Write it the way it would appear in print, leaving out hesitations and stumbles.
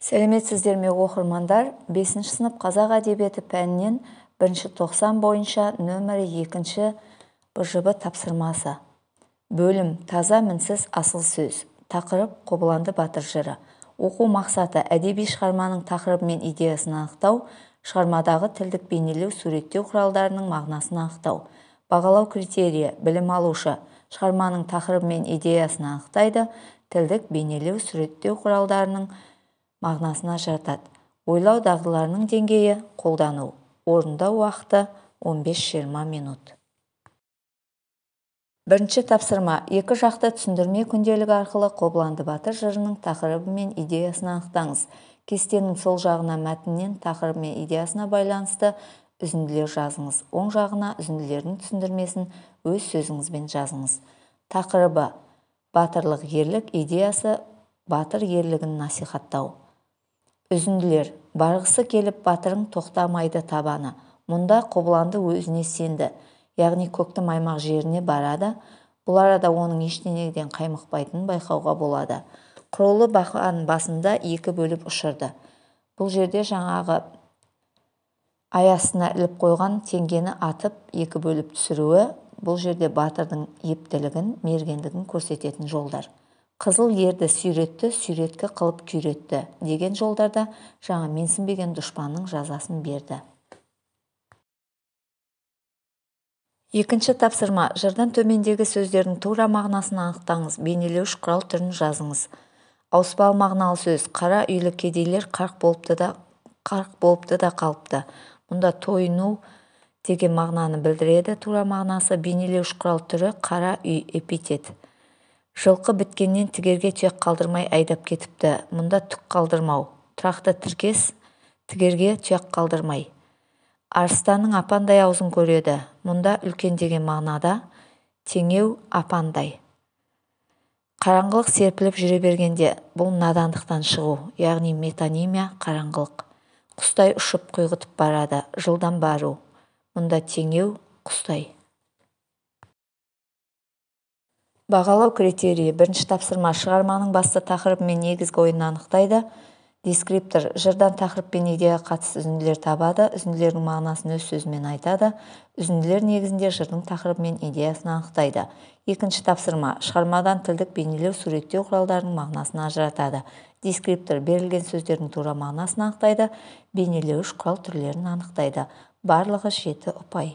Сәлеметсіздер ме, оқырмандар? 5-ші сынып қазақ әдебиеті пәнінен 1-ші 90 бойынша нөмірі 2-ші БЖБ тапсырмасы. Бөлім таза мінсіз асыл сөз. Тақырып Қобыланды батыр жыры. Оқу мақсаты әдеби шығарманың тақырыбы мен идеясын анықтау, шығармадағы тілдік бейнелеу, суреттеу құралдарының мағынасын анықтау. Бағалау критерийі: білім алушы шығарманың тақырыбы мен идеясын анықтайды, тілдік бейнелеу, суреттеу құралдарының мағынасын ажыратады. Ойлау дағдыларының деңгейі қолдану. Орындау уақыты 15-20 минут. Бірінші тапсырма. Екі жақты түсіндірме күнделігі арқылы Қобыланды батыр жырының тақырыбы мен идеясын анықтаңыз. Кестенің сол жағына мәтіннен тақырыбы мен идеясына байланысты үзінділер жазыңыз. Оң жағына үзінділердің түсіндірмесін өз сөзіңізбен жазыңыз. Тақырыбы: батырлық ерлік, идеясы батыр ерлігін насихаттау. Үзінділер: барғысы келіп батырың тоқтамайды табаны. Мұнда Қобыланды өзіне сенді, яғни көкті маймақ жеріне барады. Бұл арада оның ештеңеден қаймықпайтынын байқауға болады. Құрулы бақан басында екі бөліп ұшырды. Бұл жерде жаңағы ай астына іліп қойған теңгені атып екі бөліп түсіруі, бұл жерде батырдың ептілігін, мергендігін көрсететін жолдар. Қызыл ерді сүйретті, сүйреткі қылып күйретті деген жолдарда жаңа менсінбеген дұшпанның жазасын берді. Екінші тапсырма. Жырдан төмендегі сөздердің тура мағынасын анықтаңыз. Бейнелеуіш құрал түрін жазыңыз. Ауыспалы мағыналы сөз. Қара үйлі кедейлер қарқ болыпты да қалыпты. Мұнда тойыну деген мағынаны білдіреді. Тура мағынасы. Бейнелеуіш құрал түрі қара үй, эпитет. Жылқы біткеннен тігерге тұяқ қалдырмай айдап кетіпті. Мұнда түк қалдырмау. Тұрақты тіркес тігерге тұяқ қалдырмай. Арыстанның апандай аузын көреді. Мұнда үлкен деген мағынада теңеу апандай. Қараңғылық серпіліп жүре бергенде, бұл надандықтан шығу, яғни метонимия қараңғылық. Құстай ұшып құйғытып барады, жылдам бару. Мұнда теңеу құстай. Бағалау критерийі. Бірінші тапсырма. Шығарманың басты тақырыбы мен негізгі ойын анықтайды. Дескриптор жырдан тақырып пен идеяға қатысты үзінділер табады, үзінділердің мағынасын өз сөзімен айтады, үзінділер негізінде жырдың тақырыбы мен идеясын анықтайды. Екінші тапсырма. Шығармадан тілдік бейнелеу, суреттеу құралдарының мағынасын ажыратады. Дескриптор берілген сөздердің тура мағынасын анықтайды, бейнелеуіш құрал түрлерін анықтайды. Барлығы 7 ұпай.